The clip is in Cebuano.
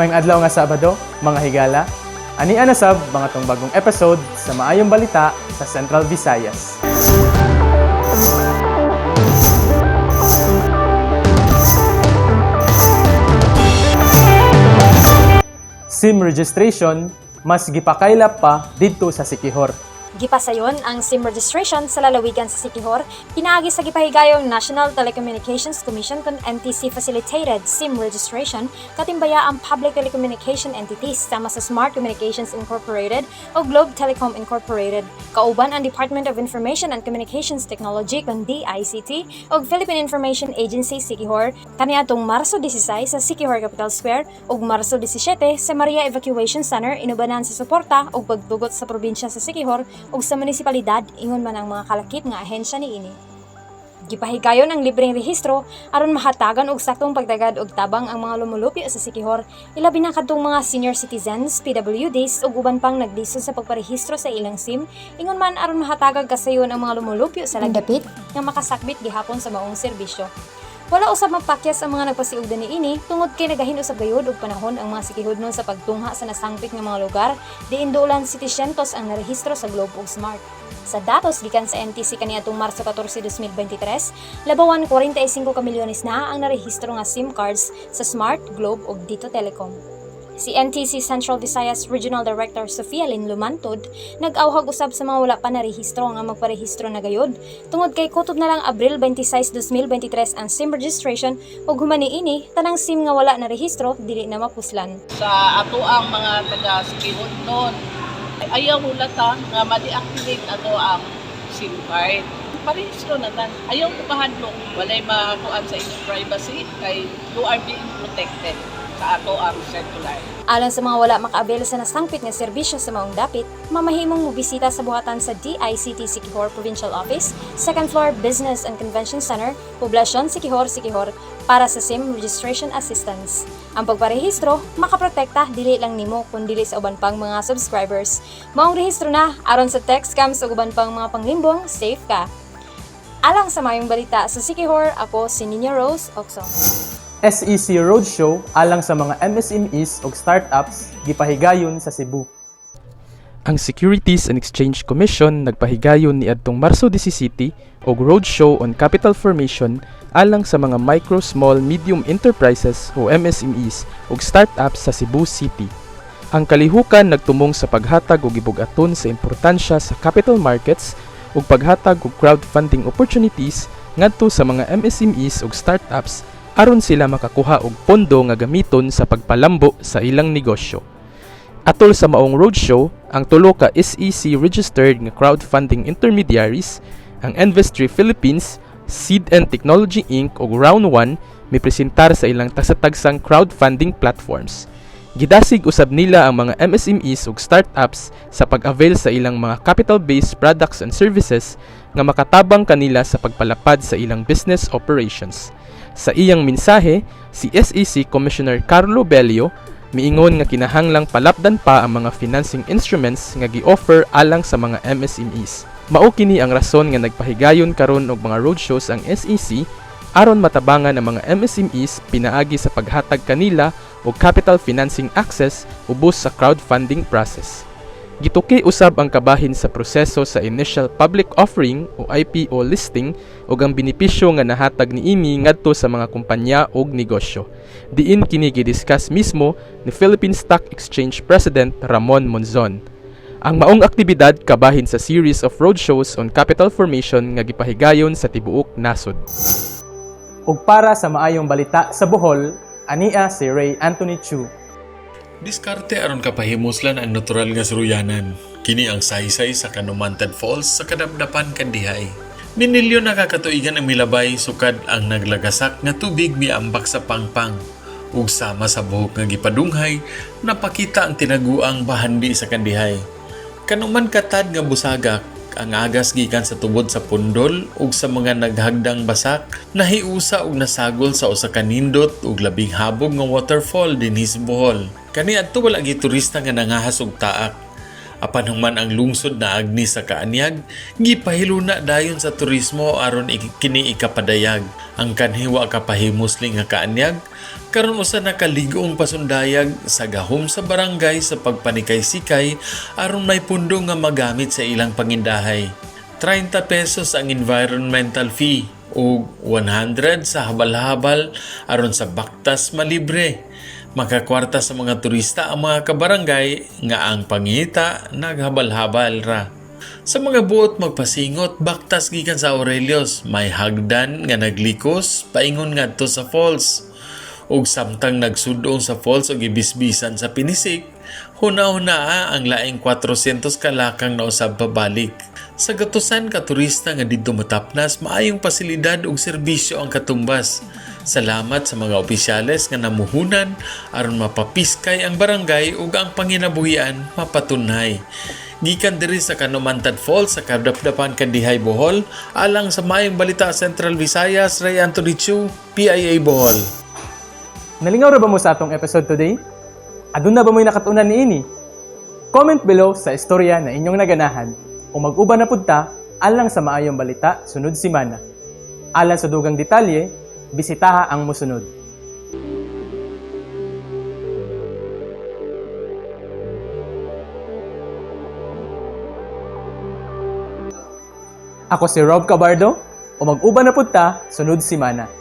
Maayong adlaw nga Sabado, mga higala. Ania na sab mga tong bagong episode sa Maayong Balita sa Central Visayas. SIM registration mas gipakaylap pa didto sa Siquijor. Gipasayon ang SIM registration sa lalawigan sa Siquijor pinaagi sa gipahigayong National Telecommunications Commission kon NTC facilitated SIM registration katimbaya ang public telecommunication entities sama sa Smart Communications Incorporated o Globe Telecom Incorporated, kauban ang Department of Information and Communications Technology kon DICT ug Philippine Information Agency Siquijor kaniadtong Marso 16 sa Siquijor Capital Square ug Marso 17 sa Maria Evacuation Center, inubanan sa suporta ug pagtugot sa probinsya sa Siquijor ug sa munisipalidad, ingon man ang mga kalakip nga ahensya niini. Gipahigayon ang libreng rehistro aron mahatagan og saktong pagtagad og tabang ang mga lumulupyo sa Siquijor, ilabi na kadtong mga senior citizens, PWDs ug uban pang naglisod sa pagparehistro sa ilang SIM, ingon man aron mahatagag kasayon ang mga lumulupyo sa lagdapit nga makasakbit gihapon sa maong serbisyo. Wala usab mapakyas ang mga nagpasiugda niini tungod kay nagahin usab gayud og panahon ang mga Siquijodnon sa pagtungha sa nasangpit nga mga lugar diin duolan 700 ang narehistro sa Globe ug Smart. Sa datos gikan sa NTC kaniadtong Marso 14, 2023, labawan 45 ka milyones na ang narehistro nga SIM cards sa Smart, Globe ug Dito Telecom. Si NTC Central Visayas Regional Director Sofia Lynn Lumantod nag-awhag usab sa mga wala pa narehistro nga magparehistro na gayud tungod kay kutob na lang Abril 26, 2023 ang SIM registration ug human niini, tanang SIM nga wala narehistro dili na mapuslan. Sa ato ang mga taga Siquijor, ayaw hulata nga ma-deactivate ato ang SIM card. Parehistro na tan. Ayaw ko kahadlok. Walay makuan sa inyong privacy kay you are being protected sa ato ang circular. Alang sa mga wala maka-avail sa nasangpit nga serbisyo sa maong dapit, mamahimong mobisita sa buhatan sa DICT Siquijor Provincial Office, second floor, Business and Convention Center, Poblacion Siquijor, Siquijor para sa SIM registration assistance. Ang pagparehistro, makaprotekta dili lang nimo kundi sa uban pang mga subscribers. Maong rehistro na aron sa text scams ug uban pang mga panglimbong, safe ka. Alang sa Maayong Balita sa Siquijor, ako si Nina Rose Oxon. SEC Roadshow alang sa mga MSMEs ug startups gipahigayon sa Cebu. Ang Securities and Exchange Commission nagpahigayon niadtong Marso 17 og roadshow on capital formation alang sa mga micro, small, medium enterprises o MSMEs ug startups sa Cebu City. Ang kalihukan nagtumong sa paghatag og gibug-aton sa importansya sa capital markets ug paghatag og crowdfunding opportunities ngadto sa mga MSMEs ug startups aron sila makakuha og pondo nga gamiton sa pagpalambo sa ilang negosyo. Atol sa maong roadshow, ang tulo ka SEC registered nga crowdfunding intermediaries, ang Investree Philippines, Seed and Technology Inc. ug Round 1 mipresentar sa ilang tagsa-tagsang crowdfunding platforms. Gidasig usab nila ang mga MSMEs ug startups sa pag-avail sa ilang mga capital-based products and services nga makatabang kanila sa pagpalapad sa ilang business operations. Sa iyang mensahe, si SEC Commissioner Carlo Bello miingon nga kinahanglang palapdan pa ang mga financing instruments nga gi-offer alang sa mga MSMEs. Mao kini ang rason nga nagpahigayon karon og mga roadshows ang SEC aron matabangan ang mga MSMEs pinaagi sa paghatag kanila og capital financing access ubos sa crowdfunding process. Gituki usab ang kabahin sa proseso sa initial public offering o IPO listing ug ang benepisyo nga nahatag niini ngadto sa mga kumpanya ug negosyo. Diin kini gidiscuss mismo ni Philippine Stock Exchange President Ramon Monzon. Ang maong aktibidad kabahin sa series of roadshows on capital formation nga gipahigayon sa tibuok nasod. Ug para sa Maayong Balita sa Bohol, ania si Ray Anthony Chu. Diskarte aron kapahimuslan ang natural nga suruyanan. Kini ang saysay sa Kanumantad Falls sa Cadapdapan, Candijay. Minilyon na kakatuigan ang milabay sukad ang naglagasak nga tubig miambak sa pangpang. Ug sama sa buhok nga gipadunghay, napakita ang tinaguang bahandi sa Candijay. Kanuman katad nga busagak, ang agas gikan sa tubod sa pundol ug sa mga naghagdang basak, nahiusa ug nasagol sa usa ka nindot ug labing habog nga waterfall dinhi sa Bohol. Kaniadto wala gi turista nga nangahas og taak. Apan human ang lungsod na agni sa kaanyag, gipahiluna dayon sa turismo aron kini ikapadayag. Ang kanhiwa kapahimusling nga kaanyag, karon usa na kalig-ong pasundayag sa gahom sa barangay sa pagpanikay-sikay aron may pundo nga magamit sa ilang pangindahay. 30 pesos ang environmental fee ug 100 sa habal-habal aron sa baktas malibre. Makakwarta sa mga turista ang mga kabarangay nga ang pangita naghabal-habal ra. Sa mga buot magpasingot, baktas gikan sa Aurelios, may hagdan nga naglikos paingon ngadto sa falls. Ug samtang nagsudong sa falls og ibisbisan sa pinisik, huna-hunaa ang laing 400 kalakang nausab pabalik. Sa gatusan ka turista nga didto matapnas, maayong pasilidad ug serbisyo ang katumbas. Salamat sa mga opisyales nga namuhunan aron mapapiskay ang barangay ug ang panginabuhian mapatunhay. Gikan diri sa Kanumantad Falls sa Kadapdapan Kandihay Bohol, alang sa maayong balita Central Visayas, Ray Anthony Chu, PIA Bohol. Nalingaw ra ba mo sa atong episode today? Aduna ba mo'y nakatunan niini? Comment below sa istorya na inyong naganahan o mag-uban na pud ta alang sa maayong balita sunod simana. Alang sa dugang detalye, bisitaha ang mosunod. Ako si Rob Cabardo o mag-uban na pud ta sunod simana.